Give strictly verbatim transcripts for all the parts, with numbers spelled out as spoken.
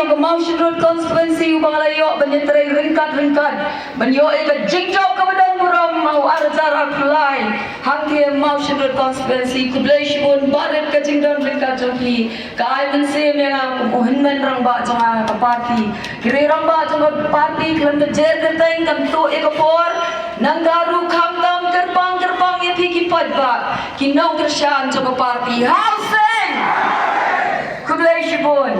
Ka Mawshynrut constituency uba nga la ïoh ban ïatrei ryngkat ryngkat ban ïoh ïa ka jingjop kaba don burom ha u ar hajar arphew lai. Hangtei Mawshynrut constituency, khublei shibun baroh ka jingdon ryngkat jong phi. Ka ai mynsiem ïa nga kum u hynmen rangbah jong nga ka party. Ki riew rangbah jong ka party khlem da jer kyrteng kan tuh ïa ka por. Nangta ruh khamtam kyrpang kyrpang ïa phi ki paidbah, ki nongkyrshan jong ka party. Hau seng! Khublei shibun.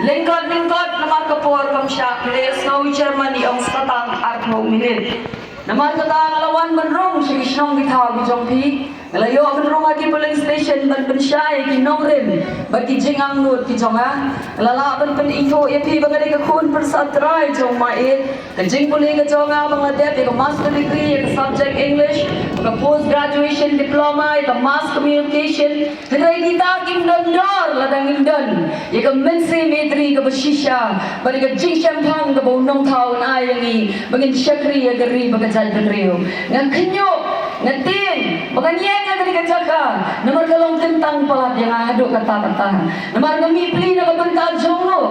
Lyngkot lyngkot namar ka por kam shah, phi la ïohsngew u chairman i ong sa tang arphew minit. Namar kata nga la wan ban rung sha ki shnong ki thaw ki jong phi. Nga la ïoh ban rung ha ki polling station ban pynshai ïa ki nongrim bad ki jingangnud ki jong nga. Nga la lah ban pynithuh ïa phi ba nga dei ka khun pyrsad trai jong Maieit. Ka jingpule ka jong nga ba nga la dep ïa ka master degree ïa ka subject English, ka post graduation diploma ïa ka mass communication. Hynrei kita kim don dor lada ngim don ïa ka mynsiem ïatrei kaba shisha bad ïa ka jingshemphang kaba u Nongthaw un ai ïa ngi ba ngin shakri ïa ka ri bad ka jaitbynriew. Nga khynñiuh, nga tieng ba ngan ïeng ha kane ka jaka namar ka long kyntang palat ïa nga haduh katta katta. Namar nga mih pli na ka bynta jong u,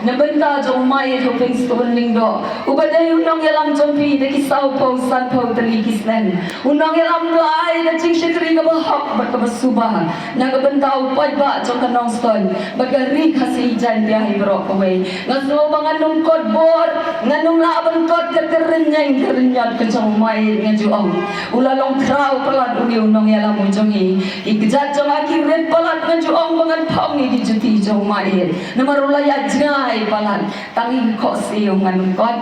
na bynta jong u Maieit Hopingstone Lyngdoh uba dei u nongïalam jong phi da ki sawphew sanphew tylli ki snem. U nongïalam u la ai ka jingshakri kaba hok bad kaba suba na ka bynta u paidbah jong ka Nongstoiñ bad ka Ri Khasi Jaiñtia hi baroh kawei. Nga sngew ba ngan ym kot bor, ngan ym lah ban kot ka kyrnyeng kyrnyot ka jong u Maieit, nga ju ong. U la long khraw palat une u nongïalam u jong ngi. Ki kjat jong nga ki rit palat, nga ju ong ba ngan phong ïa ki juti jong u Maieit. Namar u la ïa jngai palat. Tang ïa ki khohsiew ngan ym kot.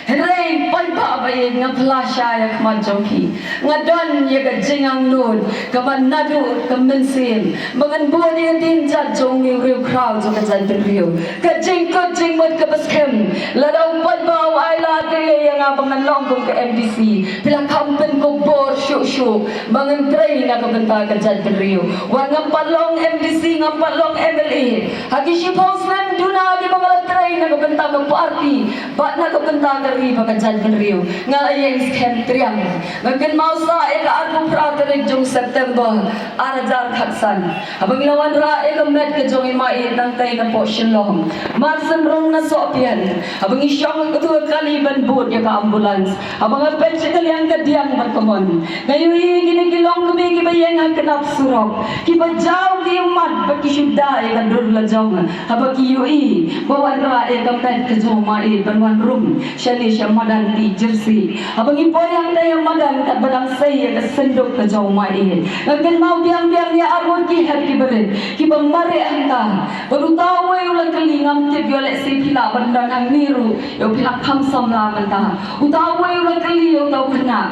Hynrei paidbah ba ïeit, nga phla shai ha khmat jong phi. Nga don ïa ka jingangnud kaba naduh ka mynsiem ba ngan bun ïa ka dieng jait jong une u riewkhraw jong ka jaitbynriew. Ka jingkut jingmut kaba skhem, lada u paidbah u ai lad ïa nga ba ngan long kum ka M D C, phi la kham pynkup bor shuh shuh ba ngan trei na ka bynta ka jaitbynriew. Wat ngam pat long M D C, ngam pat long M L A, ha ki shiphew snem duna kiba nga la trei na ka bynta ka party bad na ka bynta ka ri bad ka jaitbynriew, nga la ïeng skhem triang. Nga kynmaw sa ïa ka arphew phra tarik jong September ar hajar khatsan, haba ngi la wanrah ïa ka met ka jong i Maieit nangtei napoh Shillong, mar synrung na Sohpian, haba ngi shong ha kato ka kali ban bud ïa ka ambulance. Haba nga peit sha ka liang ka diang bad ka mon, nga ïohi ïa kine ki longkmie kiba ïeng ha knap surok, kiba jaw ki ummat bad ki shu da ïa ka dur lajong. Haba ki ïohi ba wanrah ïa ka met ka jong u Maieit ban wan rung shane sha madan Tih Jersey. Haba ngi poi hangta ïa madan katba dang sei ïa ka synduk ka jong u Maieit, nga kynmaw biang biang ïa arngut ki hep kiba rit kiba mareh hangta. Bad uta uwei u la kylli, ngam tip, ïoh lehse phi lah ban don hangne ruh, ïoh phi lah kham samla mynta. Uta uwei u la kylli ïa uta u khynnah,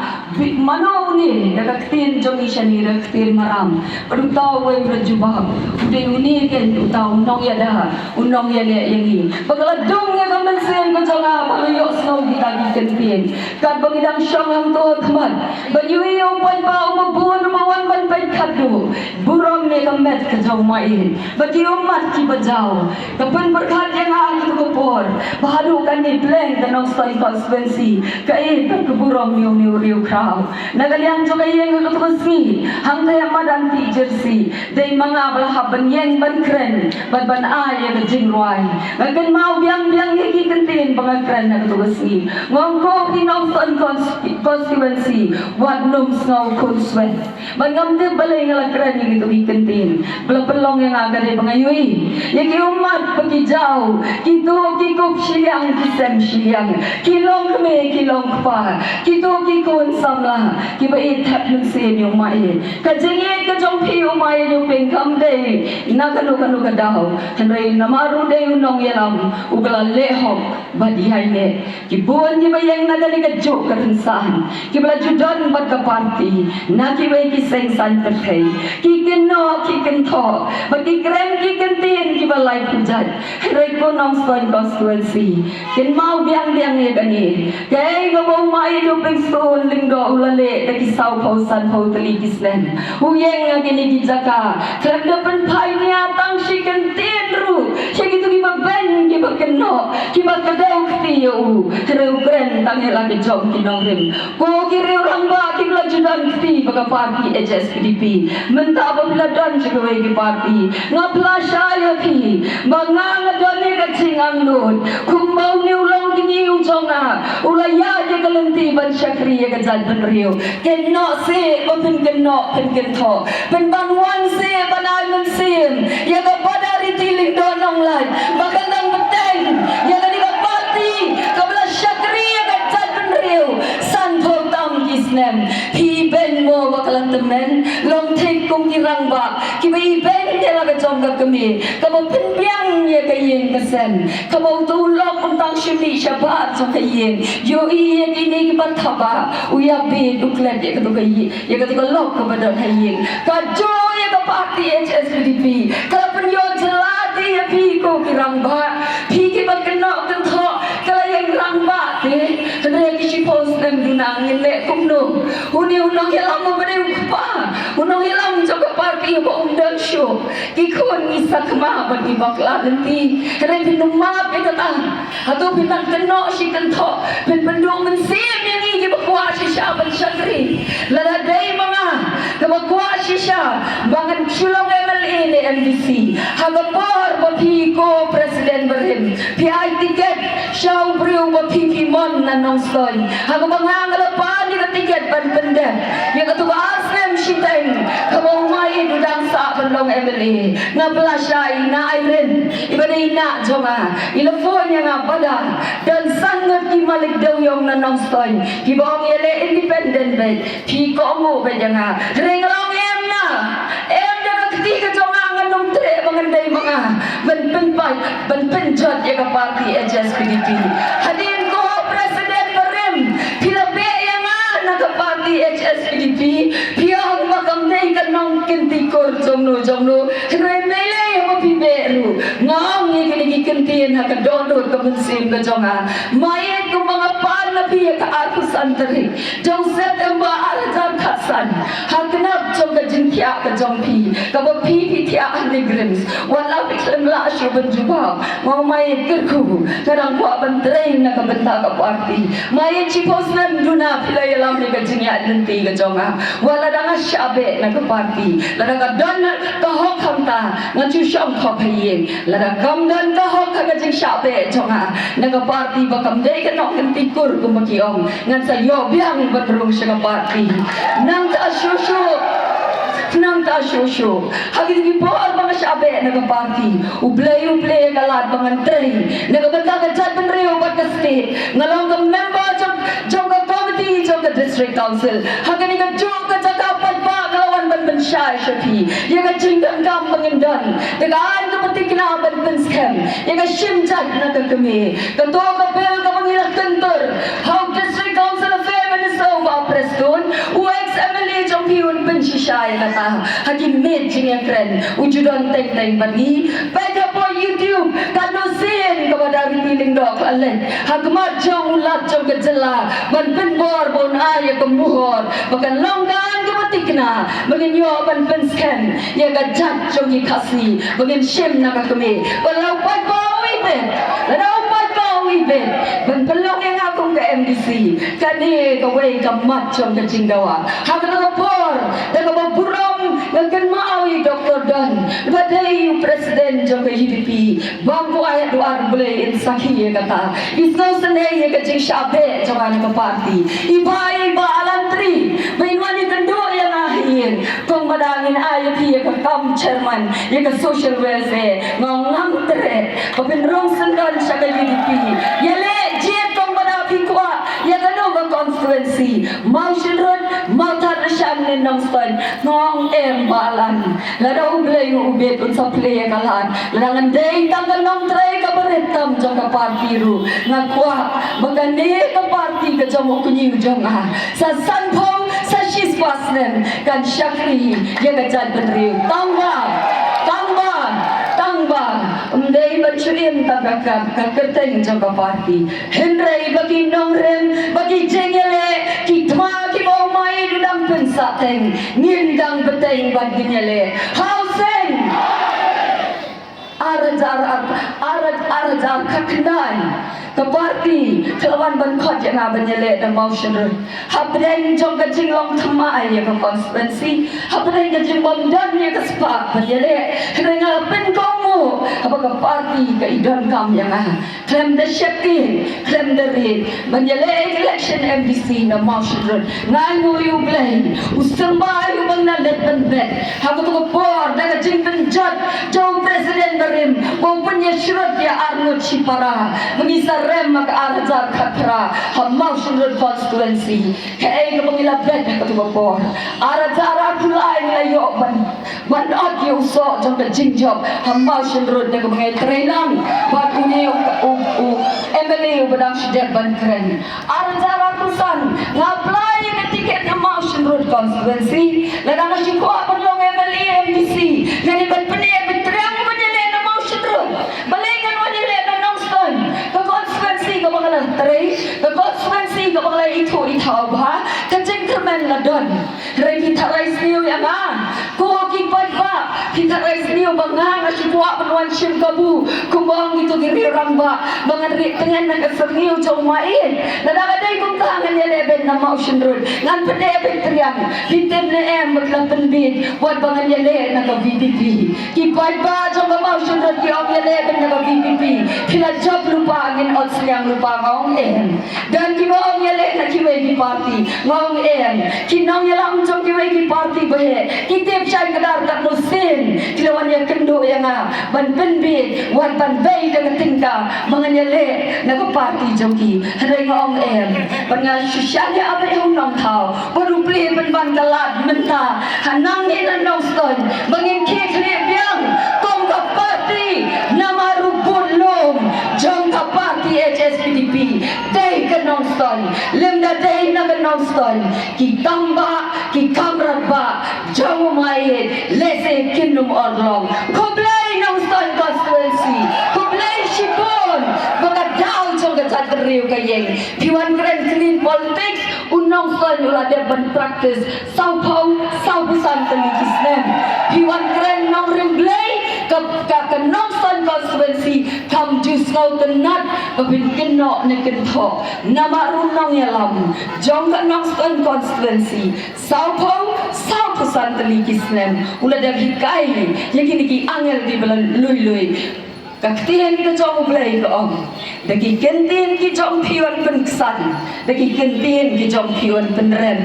mano une, da ka ktien jong ngi shane da ka ktien Maram. Bad uta uwei u la jubab, u dei une keiñ uta u nongïada, u nongïaleh ïa ngi. Ba ka la dung ïa ka mynsiem ka jong nga ba nga ïohsngew kita ki kyntien. Katba ngi dang shong hangto ha khmat, ba ïohi ïa u paidbah uba bun uba wan ban peit khatduh, burom ïa ka met ka jong u Maieit bad ki ummat kiba jaw. Ka pynpyrkhat ïa nga ha kato ka por ba haduh kane pleng ka Nongstoiñ constituency ka ïeit bad ka burom ïa une u riewkhraw. Na ka liang jong ka ïing ha kato ka sngi, hangta ha madan Tih Jersey, dei ma nga ba la hap ban ïeng ban kren bad ban ai ïa ka jingrwai. Nga kynmaw biang biang ïa ki kyntien ba nga kren ha kato ka sngi. Nga ong, ko ki Nongstoiñ cons-, constituency, wat nym sngew khunswet. Bad ngam tip balei nga la kren ïa kito ki kyntien. Ba la pynlong ïa nga ka dei ba nga ïohi ïa ki ummat ba ki jaw, ki tuh ki kup shiliang ki sem shiliang, ki longkmie ki longkpa, ki tuh ki khun samla kiba ïeit thep mynsiem ïa u Maieit. Ka jingïeit ka jong phi u Maieit Hoping kam dei na kano kano ka daw, hynrei namar u dei u nongïalam uba la leh hok bad ïaineh. Ki bun kiba ïeng na kane kajuh ka rynsan, kiba la ju don bad ka party na kiwei ki seng saiñ pyrthei, ki kynnoh ki kynthoh bad ki kren ki kyntien kiba lai pujat. Hynrei ko Nongstoiñ constituency, kynmaw biang biang ïa kane. Kaei kaba u Maieit Hopingstone Lyngdoh u la leh da ki sawphew sanphew tylli ki snem. U ïeng ha kine ki jaka khlem da pynphai nia tang shi kyntien ruh sha kito kiba beiñ, kiba kynnoh, kiba kdew kti ïa u, hynrei u kren tang ïa la ki jong ki nongrim. Ko ki riew rangbah kiba la ju don kti bad ka party H S P D P, mynta ba phi la don sha kawei ki party, nga phla shai ïa phi ba nga, nga don ïa ka jingangnud. Kumba une u longkñi u jong nga u la ïaid ïa ka lynti ban shakri ïa ka jaitbynriew, kynnoh seh ba phin kynnoh phin kynthoh, pynban wan seh ban ai mynsiem ïa ka Badariti Lyngdoh Nonglait ba kan nang bteng ïa kane ka party kaba la shakri ïa ka jaitbynriew sanphew tam ki snem. Phi ibeiñ mo ba ka la tymmen? Long thik kum ki rangbah kiba ibeiñ ïa la ka jong ka kmie, kaba pynbiang ïa ka ïing ka sem, kaba uto u lok un tang sha mih sha bar jong ka ïing. Ïohi ïa kine kiba thaba, u ïa bit u klet ïa kato ka ïing, ïa kato ka lok kaba don ha ïing. Ka jong ïa ka party H S P D P ka la pynïoh jylla te ïa phi ko ki rangbah. Phi kiba kynnoh kynthoh, ka la ïeng rangbah te. Hynrei ki shiphew snem duna ngin leh kumno? Une u nongïalam uba dei u kpa, u nongïalam jong ka party uba um don shuh. Ki khun ngi sakma bad ngi bakla lynti. Hynrei phin ym map ïa kata. Hato phin nang kynnoh shi kynthoh, phin pynduh mynsiem ïa ngi kiba kwah shisha ban shakri? Lada dei ma nga kaba kwah shisha ba ngan shu long M L A ne M D C, ha ka por ba phi ko president barim phi ai tiket sha u briew ba phi, phi mon na Nongstoiñ, ha kaba nga, nga la pan ïa ka tiket ban pyndep ïa kato ka ar snem shiteng kaba u Maieit u dang sah ban long M L A. Nga phla shai, i Nah Irene, iba dei i nah jong nga, i la phone ïa nga, Bada, don san ngut ki malik dewiong na Nongstoiñ kiba ong ïaleh independent beit. Phi kohnguh beit ïa nga. Hynrei nga la ong, em nah, em da ka kti ka jong nga, ngan ym treh ba ngan dei ma nga ban pynpait, ban pynjot ïa ka party H S P D P. Hadien ko president barim phi la beh ïa nga na ka party H S P D P, phi ong ba kam dei ka nongkynti kur jongno jongno. Hynrei mei lei haba phi beh ruh, nga ong ïa kine ki kyntien ha ka dohnud ka mynsiem ka jong nga. Maieit, kumba nga pan na phi ïa ka arphew san tarik jong September ar hajar khatsan, ha khnap jong ka jingthiah ka jong phi kaba phi, phi thiah ha NEIGRIHMS, wat la phi khlem lah shuh ban jubab, nga ong, Maieit, kyrkhu, nga dang kwah ban trei na ka bynta ka party. Maieit, shiphew snem duna phi la ïalam ïa ka jingïaid lynti ka jong nga. Wat lada nga shah beh na ka party, lada ka don ka hok hangta, ngan shu shong khop ha ïing. Lada kam don ka hok ha ka jingshah beh jong nga na ka party ba kam dei ka nongkynti kur kumba ki ong, ngan sa ïoh biang ban rung sha ka party. Nangta shuh shuh, nangta shuh shuh, ha kine ki por ba nga shah beh na ka party, U Blei u plie ïa ka lad ba ngan trei na ka bynta ka jaitbynriew bad ka state. Nga long ka member jong, jong ka committee jong ka District Council. Ha kane kajuh ka jaka paidbah nga la wan ban pynshai sha phi ïa ka jingdonkam ba ngin don da ka aiñ kaba thikna ban pynskhem ïa ka shim jait na ka kmie. Kato ka bill kaba ngi la kyntur ha u District Council Affair Minister u Bah Prestone, u ex M L A jong phi un pynshisha ïa kata ha ki miet jingïakren, u ju don teng teng bad ngi. Peit hapoh YouTube, katno sien ka Badariti Lyngdoh ka la leit ha khmat jong u Lat jong ka jylla ban pynbor ba un ai ïa ka mohor ba kan long ka aiñ kaba thikna ba ngin ïoh ban pynskhem ïa ka jait jong ki Khasi ba ngin shim na ka kmie. Ba la u paidbah u ibit, lada u paidbah u ibit ban pynlong ïa nga kum ka M D C, kane kawei ka mat jong ka jingdawa. Ha kata ka por, da kaba burom nga kynmaw ïa u Doktor Don ba dei u president jong ka U D P. Bam, ko ai duar Blei in sakhi ïa kata. I sngewsynei ïa ka jingshah beh jong nga na ka party. I Bah, i Bah Alan Tri ba in wan ïakynduh ïa nga ha ïing. Kong Bada, ngin ai ïa phi ïa ka kam chairman ïa ka social welfare. Nga ong ngam treh ba phin rung syndon sha ka U D P. Ïaleh jied Kong Bada, phi kwah ïa kano ka constituency, Mawshynrut, Mawthadraishan ne Nongstoiñ? Nga ong em Bah Alan. Lada U Blei u bit un sa plie ïa ka lad. Lada ngan dei tang ka nongtrei kaba rit tam jong ka party ruh, nga kwah ba kane ka party ka jong u kñi u jong nga sa sanphew, sa shispah snem kan shakri ïa ka jaitbynriew. Tangba, tangba, tangba ym dei ban shu im tang ka, ka, ka kyrteng jong ka party. Hynrei ba ki nongrim, ba ki jingïaleh, ki thma kiba u Maieit u dang pynsahteng, ngin dang bteng bad ngin ïaleh. Hau seng! Ar hajar, ar, ar, ar hajar khatkhyndai, ka party ka la wan ban khot ïa nga ban ïaleh na Mawshynrut. Hapdeng jong ka jinglong thymmai ïa ka constituency, hapdeng ka jingbym don ïa ka spah ban ïaleh, hynrei nga pynkohnguh haba ka party ka i donkam ïa nga. Khlem da sheptieng, khlem da rit, ban ïaleh election M D C na Mawshynrut. Nga ai nguh ïa U Blei, u symbai uba nga la leit ban bet. Ha kato ka por, da ka jingpynjot jong u President barim ba u pynïashrut ïa arngut shipara, ba ngi sa rem ha ka ar hajar khatphra ha Mawshynrut constituency. Kaei kaba ngi la bet ha kato ka por? Ar hajar arphew lai ngi la ïoh ban, ban ot ïa u soh jong ka jingjop ha Mawshynrut, da kaba ngi trei lang bad une u, u, u M L A uba dang shu dep ban kren. Ar hajar arphew san, nga apply ïa ka ticket na Mawshynrut constituency. Lada nga shu kwah ban long M L A M D C, nga dei ban pynïaid ban triang ban ïaleh na Mawshynrut. Balei ngan wan ïaleh na Nongstoiñ, ka constituency kaba nga la trei, ka constituency kaba nga la ithuh ithaw bha? Ka jingkyrmen la don. Hynrei phi tharai sniew ïa nga. Ko ki paidbah, phi tharai sniew ba nga, nga shu kwah ban wan shim kabu kumba ong kito ki riew rangbah, ba ngan rieh tngen na ka syrngiew jong u Maieit? Lada ka dei kumta, ngan ïaleh beit na Mawshynrut, ngan pynïaid beit triang. Phi tip ne em ba ki la pynbiej wat ba ngan ïaleh na ka V P P? Ki paidbah jong ka Mawshynrut ki ong ïaleh beit na ka V P P. Phi la jop lypa, ngin ot sliang lypa. Nga ong em. Don kiba ong ïaleh na kiwei ki party. Nga ong em. Ki nongïalam jong kiwei ki party baheh ki tip shai kdar katno sien ki la wan ïakynduh ïa nga ban pynbiej wat ban bei da ka tyngka ba ngan ïaleh na ka party jong ki. Hynrei nga ong em. Bad nga shu shaniah beit ha u Nongthaw, bad u plie pynban ka lad mynta ha nang ngi na Nongstoiñ ba ngin khie khlieh biang kum ka party, namar u budlum jong ka party H S P D P dei ka Nongstoiñ. Lymda dei na ka Nongstoiñ, ki kam bah, ki kam radbah jong u Maieit lehse kin ym urlong. Khublei Nongstoiñ constituency, khublei shibun ba ka daw jong ka jaitbynriew ka ïeng. Phi wan kren clean politics, u Nongstoiñ u la dep ban practice sawphew, sawphew san tylli ki snem. Phi wan kren nongrim Blei, ka, ka, ka Nongstoiñ constituency kam ju sngewtynnat ba phin kynnoh ne kynthoh. Namar u nongïalam jong ka Nongstoiñ constituency, sawphew, sawphew san tylli ki snem u la dep hikai ïa kine ki angel kiba la lui lui. Ka ktien ka jong U Blei ka ong, da ki kyntien ki jong phi yn pynksan, da ki kyntien ki jong phi yn pynrem.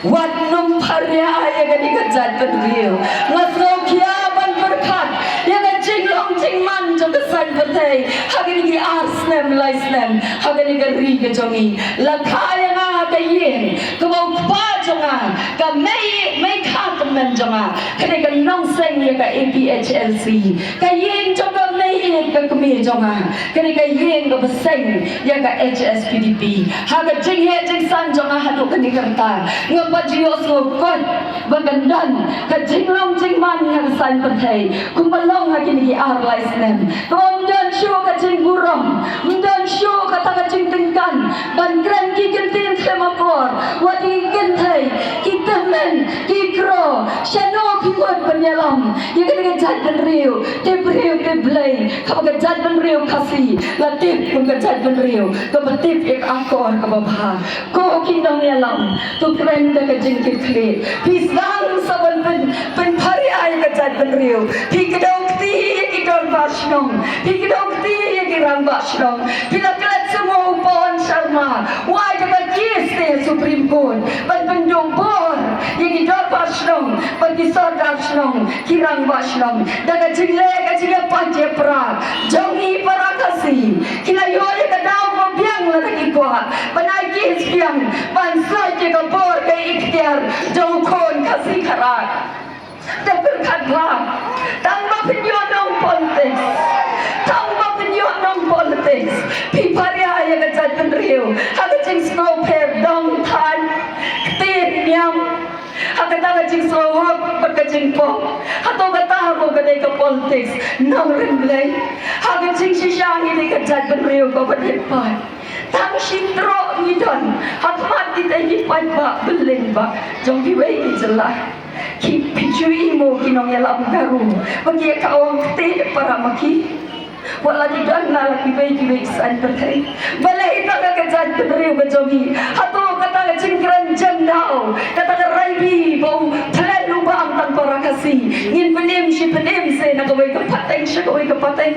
Wat nym pharia ïa kane ka jaitbynriew. Nga sngewkhia ban pyrkhat ïa ka jinglong jingman jong ka saiñ pyrthei ha kine ki ar snem lai snem ha kane ka ri ka jong ngi. La kha ïa nga ha ka ïing kaba u kpa jong nga, ka mei, mei kha kmen jong nga, ka dei ka nongseng ïa ka A P H L C. Ka ïing jong ka mei, ka kmie jong nga, ka dei ka ïing kaba seng ïa ka H S P D P. Ha ka jingheh jingsan jong nga haduh kane ka rta, nga pat ju ïohsngew kot ba kan don ka jinglong jingman ïa ka saiñ pyrthei kumba long ha kine ki ar lai snem. Kaba ym don shuh ka jingburom, ym don shuh kata ka jingtyngkan ban kren ki kyntien khlem akor, wat ki kynthei, ki tymmen, ki kro, shano ki mut ban ïalam ïa kane ka jaitbynriew, tip briew tip Blei, kaba ka jaitbynriew Khasi la tip kum ka jaitbynriew kaba tip ïa ka akor kaba bha. Ko ki nongïalam, to kren da ka jingkitkhlieh. Phi sdang sa ban pyn, pynpharia ïa ka jaitbynriew. Phi kdew kti ïa ki dorbar shnong, phi kdew kti ïa ki rangbah shnong. Phi la klet sngewbha u Pawan Sharma, u ai da ka case te Supreme Court ban pynduh bor ïa ki dorbar shnong bad ki sordar shnong, ki rangbah shnong. Da ka jingleh ka jingïapait ïapra jong ngi para Khasi, ki la ïoh ïa ka daw ba biang lada ki kwah ban ai case biang ban sot ïa ka bor ka iktiar jong u khun Khasi Khara. Te pyrkhat bha, tang ba phin ïoh nong politics, tang ba phin ïoh nong politics, phi pharia ïa ka jaitbynriew ha ka jingsngewpher dong thaiñ, ktien niam, ha kata ka jingsngewhok bad ka jingpop. Hato kata ko ka dei ka politics nongrim Blei? Ha ka jingshisha ngi dei ka jaitbynriew kaba dei pat. Tang shi troh ngi don ha khmat kitei ki paidbah byllieng bah jong kiwei ki jylla. Ki phi ju imo ki nongïalam Garo ba ki ïa kawang kti para ma ki. Wat la ki don na la kiwei kiwei ki saiñ pyrthei. Balei tang ka jait bynriew ka jong ngi? Hato kata ka jingkren jemdaw, kata ka raibi ba u pynlong u bam tang para Khasi, ngin pynim shi pynim se na kawei ka pateng sha kawei ka pateng?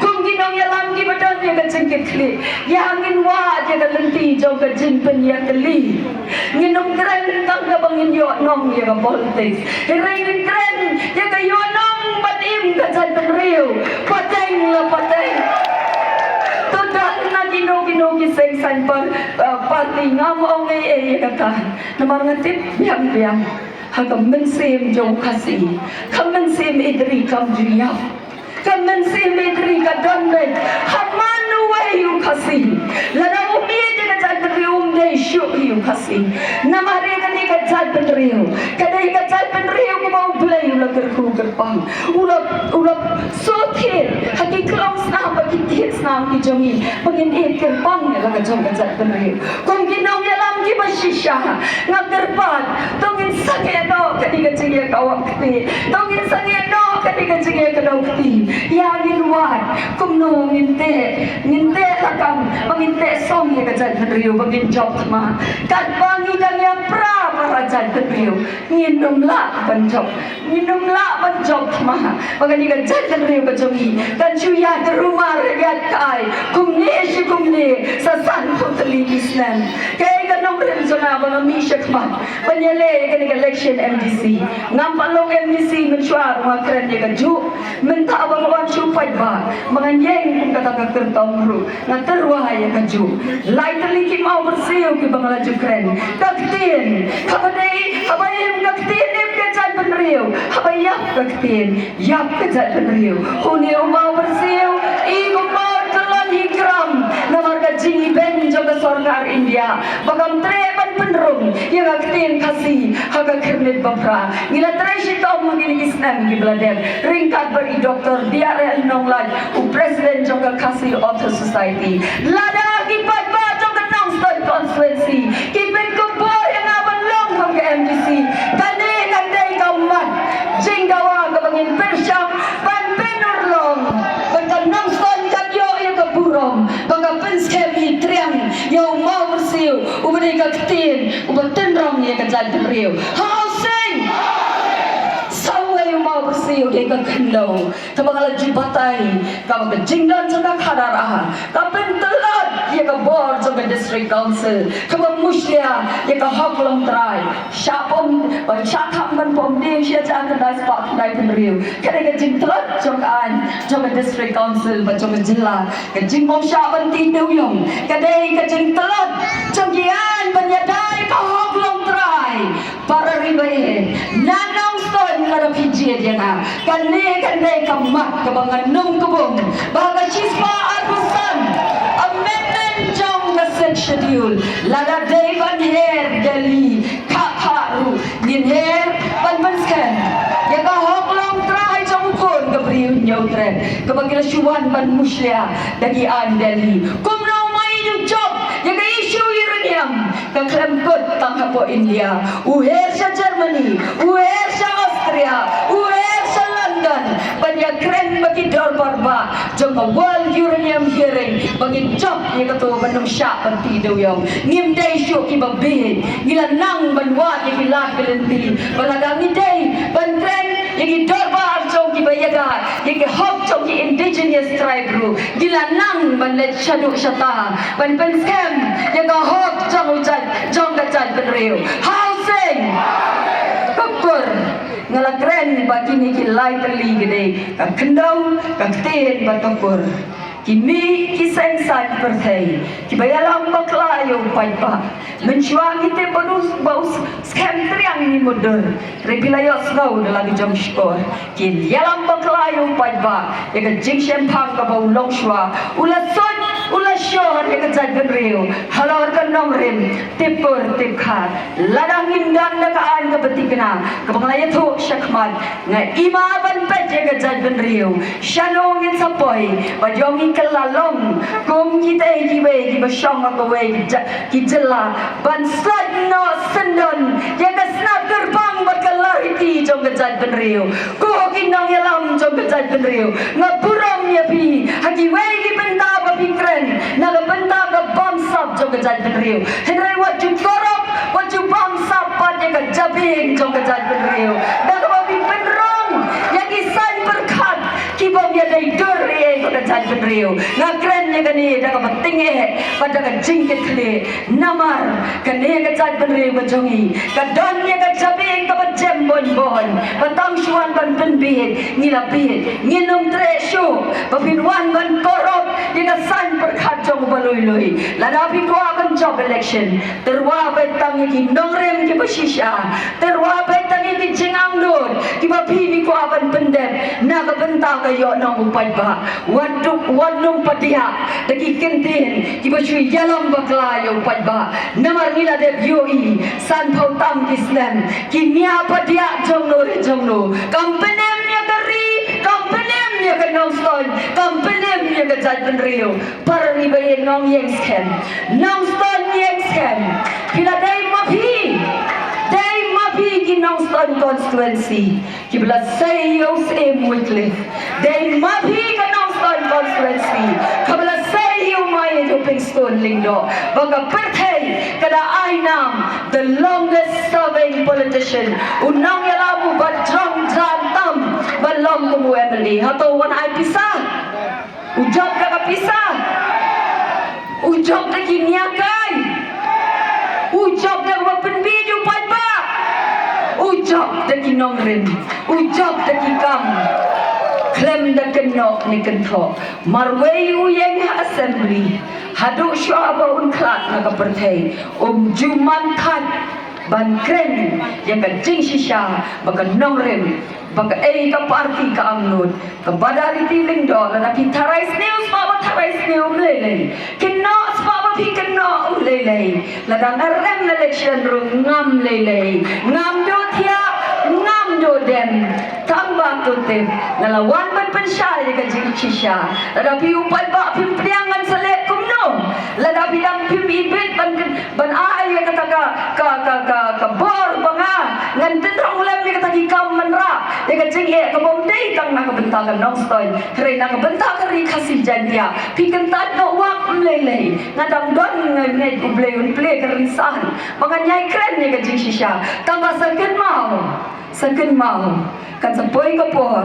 Kum ki nongïalam kiba don ïa ka jingkitkhlieh, ïa ngin wad ïa ka lynti jong ka jingpynïatylli. Ngin ym kren tang kaba ngin ïoh nong ïa ka politiks. Hynrei ngin kren ïa ka ïoh nong bad im ka jaitbynriew pateng la pateng. To don na kino kino ki seng saiñ par, uh, party, ngam ong ei ei ïa kata. Namar nga tip biang biang ha ka mynsiem jong u Khasi, ka mynsiem ïeit ri kam ju ïap. Ka mynsiem ïeit ri ka don beit ha man uwei u Khasi. Lada um ïeit ïa ka jaitbynriew um dei shuh hi u Khasi. Namar ïa kane ka jaitbynriew ka dei ka jaitbynriew kaba U Blei u la kyrkhu kyrpang. U la, u la shu thied ha ki khlong snam bad ki thied snam ki jong ngi ba ngin ïeit kyrpang ïa la ka jong ka jaitbynriew. Kum ki nongïalam kiba shisha, nga kyrpad, to ngin sangeh noh kane ka jingïakawang kti, to ngin sangeh noh kane ka jingïakdew kti. Ïa ngin wad kumno ngin teh, ngin teh lakam ba ngin teh song ïa ka jaitbynriew ba ngin jop thma. Katba ngi dang ïapra para jaitbynriew, ngin ym lah ban jop, ngin ym lah ban jop thma ba kane ka jaitbynriew ka jong ngi kan shu ïaid rumar ïaid kai kumne shi kumne sa sanphew tylli ki snem. Kaei ka nongrim jong nga ba nga mih shakhmat ban ïaleh ïa kane ka election M D C? Ngam pat long M D C mynshuwa ruh nga kren ïa kajuh. Mynta ba nga wan shu paidbah ba ngan ïeng kum kata ka kyrtong ruh, nga tyrwa ïa kajuh. Lai tylli ki mawbyrsiew kiba nga la ju kren. Ka ktien kaba dei, haba im ka ktien im ka jaitbynriew, haba ïap ka ktien ïap ka jaitbynriew. Une u mawbyrsiew i kumba u tlot hi kram namar ka jingibeiñ jong ka sorkar India ba kam treh ban pynrung ïa ka ktien Khasi ha ka khyrnit ba phra. Ngi la trei shitom ha kine ki snem kiba la dep ryngkat bad i Doktor D R L Nonglait, u President jong ka Khasi Author Society. Lada ki paidbah jong ka Nongstoiñ constituency ki pynkup bor ïa nga ban long kum ka M D C, kane kan dei ka mat jingdawa kaba ngin pyrshang ban pynurlong ban ka Nongstoiñ kan ïoh ïa ka burom ba ka pynskhem hi triang ïa u mawbyrsiew uba dei ka ktien uba tynrong ïa ka jaitbynriew. Hau seng! Sawei u mawbyrsiew dei ka khyndew. Kaba nga la ju batai kaba ka jingdon jong ka khadar a ka pyntlot ïa ka bor jong ka District Council, kaba mushlia ïa ka hok longtrai. Shah pom, shah kham ban pom ding sha ja ka dai spah dai pynriew. Ka dei ka jingtlot jong ka aiñ jong ka District Council bad jong ka jylla. Ka jingbym shah ban tih dewiong ka dei ka jingtlot jong ki aiñ ban ïada ïa ka hok longtrai. Para ri ba ïeit, na Nongstoiñ lada phi jied ïa nga, kane kan dei ka mat kaba ngan nym kbum ba ka shispah arphew san amendment jong ka Sixth Schedule, lada dei ban her Delhi, kha kha ruh ngin her ban pynskhem ïa ka hok longtrai jong u khun ka briew Hynñiewtrep kaba ki la shu wan ban mushlia da ki aiñ Delhi. Kumno ma ïa u jop ïa ka issue uranium? Ka khlem kut tang hapoh India, u her sha Germany, u her sha Austria, u her sha London ban ïakren bad ki dorbar bah jong ka World Uranium Hearing ba ngin jop ïa kato ban ym shah ban tih dewiong. Ngim dei shuh kiba bieit, ngi la nang ban wad ïa ki lad ki lynti ba lada ngi dei ban kren ïa ki dorbar jong kiba ïada ïa ki hok jong ki indigenous tribe ruh, ngi la nang ban leit shaduh shata ban pynskhem ïa ka hok jong u jait, jong ka jaitbynriew. Hau seng! Ka kur, nga la kren ba kine ki lai tylli ki dei ka khyndew, ka ktien bad ka kur. Ki mih ki seng saiñ pyrthei kiba ïalam bakla ïa u paidbah. Mynshuwa ngi tip ba u, ba u skhem triang ngi mutdur. Hynrei phi la ïohsngew da la ki jong shkor, ki ïalam bakla ïa u paidbah, ïa ka jingshemphang kaba u long shuwa. U la soit, u la shor ïa ka jaitbynriew halor ka nongrim tip kur tip khar. Lada ngim don da ka aiñ kaba thikna kaba nga la ïathuh shakhmat, nga ima ban peit ïa ka jaitbynriew shano ngin sa poi. Ba jong ngi kylla long kum kitei kiwei kiba shong ha kawei ki ja-, ki jylla ban sait noh syndon ïa ka snap kyrpang bad ka lari ka jaitbynriew. Ko ki nongïalam jong ka jaitbynriew, nga burom ïa phi ha kiwei ki bynta ba phi kren na ka bynta ka bamsap jong ka jaitbynriew. Hynrei wat ju korop, wat ju bamsap pat ïa ka jabieng jong ka jaitbynriew da kaba phi pynrung ïa ki saiñ pyrkhat ki bym ïadei dur ïa ka jaitbynriew. Nga kren ïa kane da kaba tyngeh bad da ka jingkitkhlieh. Namar kane ka jaitbynriew ka jong ngi ka don ïa ka jabieng kaba jem bun bun. Ba tang shu wan ban pynbiej ngi la biej, ngin ym treh shuh ba phin wan ban korop ïa ka saiñ pyrkhat jong u ba lui lui. Lada phi kwah ban jop election, tyrwa beit tang ïa ki nongrim kiba shisha, tyrwa beit tang ïa ki jingangnud kiba phi phi kwah ban pyndep na ka bynta ka ïoh nong u paidbah. Wat duk, wat nym padiah da ki kyntien kiba shu ïalam bakla ïa u paidbah. Namar ngi la dep ïohi sanphew tam ki snem, ki nia padiah jongno re jongno. Kam pynim ïa ka ri, kam pynim ïa ka Nongstoiñ, kam pynim ïa ka jaitbynriew. Para ri ba ïeit, nongïeng skhem, Nongstoiñ ïeng skhem. Phi la dei ma phi, dei ma phi ki Nongstoiñ constituency kiba la sei ïa u Syiem Wycliffe. Dei ma phi ka Nongstoiñ constituency kaba la sei ïa u Maieit Hopingstone Lyngdoh ba ka pyrthei ka da ai nam the longest serving politician, u nongïalam uba jrong jan tam ban long kum u MLA. Hato u wan ai pisa? U jop da ka pisa? U jop da ki nia kai? U jop da kaba pynbiej u paidbah? U jop da ki nongrim? U jop da ki kam? Khlem da kynnoh ne kynthoh, marwei u ïeng ha assembly haduh shuwa ba un khlad na ka pyrthei, um ju man thait ban kren ïa ka jingshisha ba ka nongrim, ba kaei ka party ka angnud. Ka Badariti Lyngdoh, lada phi tharai sniew spah ba tharai sniew, ym lei lei. Kynnoh spah ba phi kynnoh, ym lei lei. Lada nga rem election ruh ngam lei lei, ngam duh thiah, ngam duh dem. Tang ba to tip, nga la wan ban pynshai ïa ka jingshisha. Lada phi u paidbah phim pdiang, ngan sa leh kumno? Lada phi dang phim ibit ban, ban ai ïa kata ka, ka, ka, ka, ka bor ba nga ngan tynrong lem ïa kata ki kam man rah, ïa ka jingeh ka bym dei tang na ka bynta ka Nongstoiñ, hynrei na ka bynta ka Ri Khasi Jaiñtia. Phi kyntait noh wak, ym lei lei. Nga dang don, nga ngeit U Blei un plie ka rynsan ba ngan ïai kren ïa ka jingshisha. Tang ba sa kynmaw, sa kynmaw, kan sa poi ka por,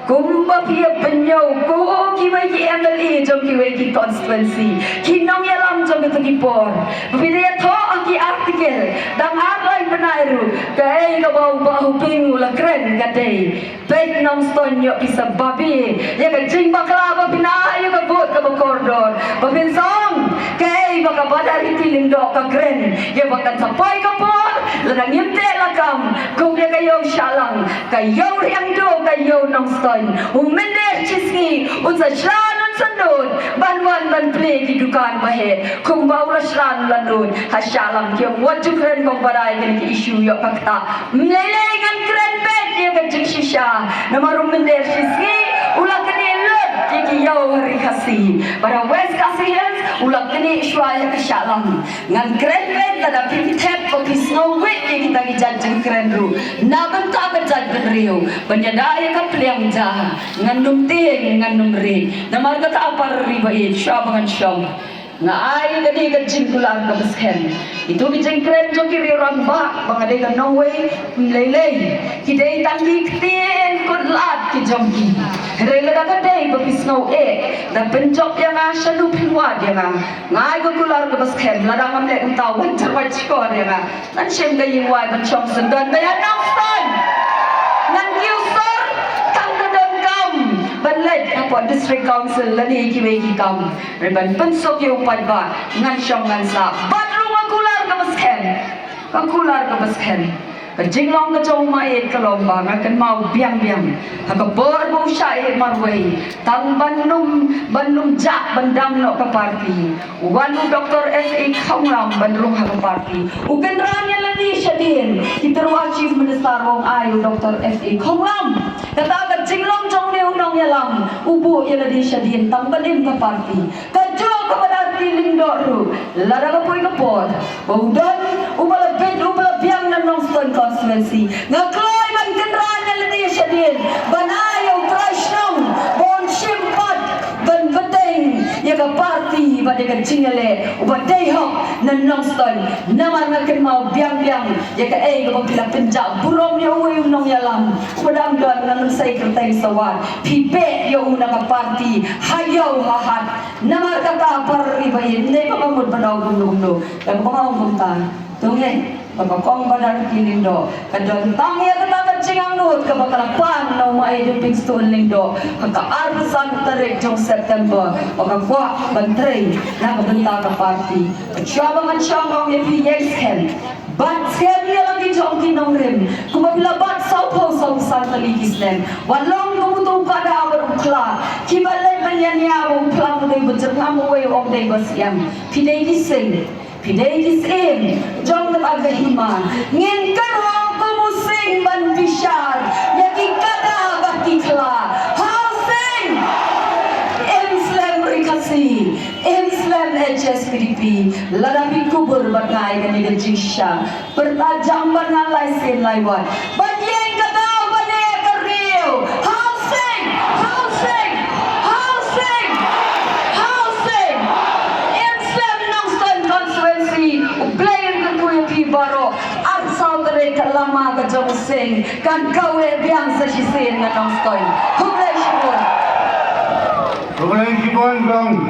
kumba phi ïa pynñiew ko kiwei ki MLA jong kiwei ki constituency, ki nongïalam jong kito ki por, ba phi da ïathoh ha ki article, dang ar lai bnai ruh, kaei kaba u Bah Hoping u la kren ka dei, peit Nongstoiñ, ïoh phi sa babe ïa ka jingbakla ba phin ai ïa ka vote kaba kordor, ba phin sa ong kaei ba ka Badariti Lyngdoh ka kren. Ïa ba kan sa poi ka por, lada ngim teh lakam, kum ïa ka ïew Shahlang, ka ïew Hriangdo, ka ïew Nongstoiñ, u mynder shisngi un sa shlan, un sa nud ban wan ban plie ki dukan ba heh, kumba u la shlan la nud ha Shahlang. Ki ong wat ju kren, kong Badai, kine ki issue ïoh ka ktah. Ym lei lei, ngan kren beit ïa ka jingshisha. Namar u mynder shisngi u la knieh lut ïa ki ïew ha Ri Khasi, bad ha West Khasi Hills u la knieh shuwa ïa ka Shahlang. Ngan kren beit lada phim thep ba phi sngew wit ïa kita ki jait jingkren ruh na bynta ka jaitbynriew. Ban ïada ïa ka pliang ja, ngan ym tieng, ngan ym rieh. Namar kata, para ri ba ïeit, shuwa ba ngan shong, nga ai kane ka jingkular kaba skhem. Ito ki jingkren jong ki riew rangbah ba nga dei ka nongwei, ym lei lei. Ki dei tang ki ktien kut lad ki jong ki. Hynrei lada ka dei ba phi sngew eh, da pynjop ïa nga, shano phin wad ïa nga. Nga ai ka kular kaba skhem, lada ngam leh kumta, wan jarwai shkor ïa nga. Ngan shim ka ïing wai ban shong syndon ba ïa Nongstoiñ. Ngan kiew sor tang ka donkam ban leit hapoh District Council lane kiwei ki kam. Hynrei ban pynsuk ïa u paidbah, ngan shong ngan sah. Bad ruh nga kular kaba skhem, nga kular kaba skhem, ka jinglong ka jong u Maieit ka long ba nga kynmaw biang biang ha ka por ba u shah ïeh marwei, tang ban ym, ban ym jah ban dam noh ka party, u wan u Doctor S A Khonglam ban rung ha ka party. U kynran ïa lade shadien, ki tyrwa Chief Minister, u ong ai u Doctor S A Khonglam. Kata ka jinglong jong une u nongïalam, u buh ïa lade shadien tang ban im ka party. Kajuh ka Badariti Lyngdoh ruh, lada ka poi ka por ba u don uba la bit, uba la biang na Nongstoiñ constituency, nga kloi ban kynran Ba dei ka jingïaleh uba dei hok na Nongstoiñ. Namar nga kynmaw biang biang ïa kaei kaba phi la pynjah burom ïa uwei u nongïalam uba dang don na Mynsiem Kyrteng Sawat. Phi beh ïa u na ka party ha ïew ha hat. Namar kata para ri ba ïeit, ym dei ba nga mut ban ong kumno kumno. Kaba nga ong kumta. To ngeit ba ka Kong Badar Ki Lyngdoh ka don tang ïa kata ka jingangnud kaba ka la pan na u Maï Dewpingstone Lyngdoh ha ka arphew san tarik jong September, ba ka kwah ban trei na ka bynta ka party. Ka shuwa ba ngan shong ong ïa phi ïeng skhem, bat skhem ïa la ki jong ki nongrim, kumba phi la bat sawphew sawphew san tylli ki snem. Wat long kum uto u kada bad u khla, kiba leit ban ïania ba u khla u dei ba jyrngam, uwei u ong dei ba syiang. Phi dei ki sing, phi dei ki syiem jong kata ka hima. Ngin kynmaw kum u sing ban bishar ïa ki kada bad ki khla. Haw sing! Im slem ri Khasi, im slem H S P D P. Lada phi kubur bad nga ïa kane ka jingshisha, pyrta jam bad nga lai sien lai wat. Ban ïeng ka daw ban ïeng ka riew. Haw sing! Haw sing! Haw sing! Haw sing! Im slem Nongstoiñ constituency. U Blei un kyrkhu ïa phi baroh. Arphew saw tarik ka lama ka jong u sing kan kaweh biang sa shisien na Nongstoiñ. Khublei shibun. Khublei shibun kong.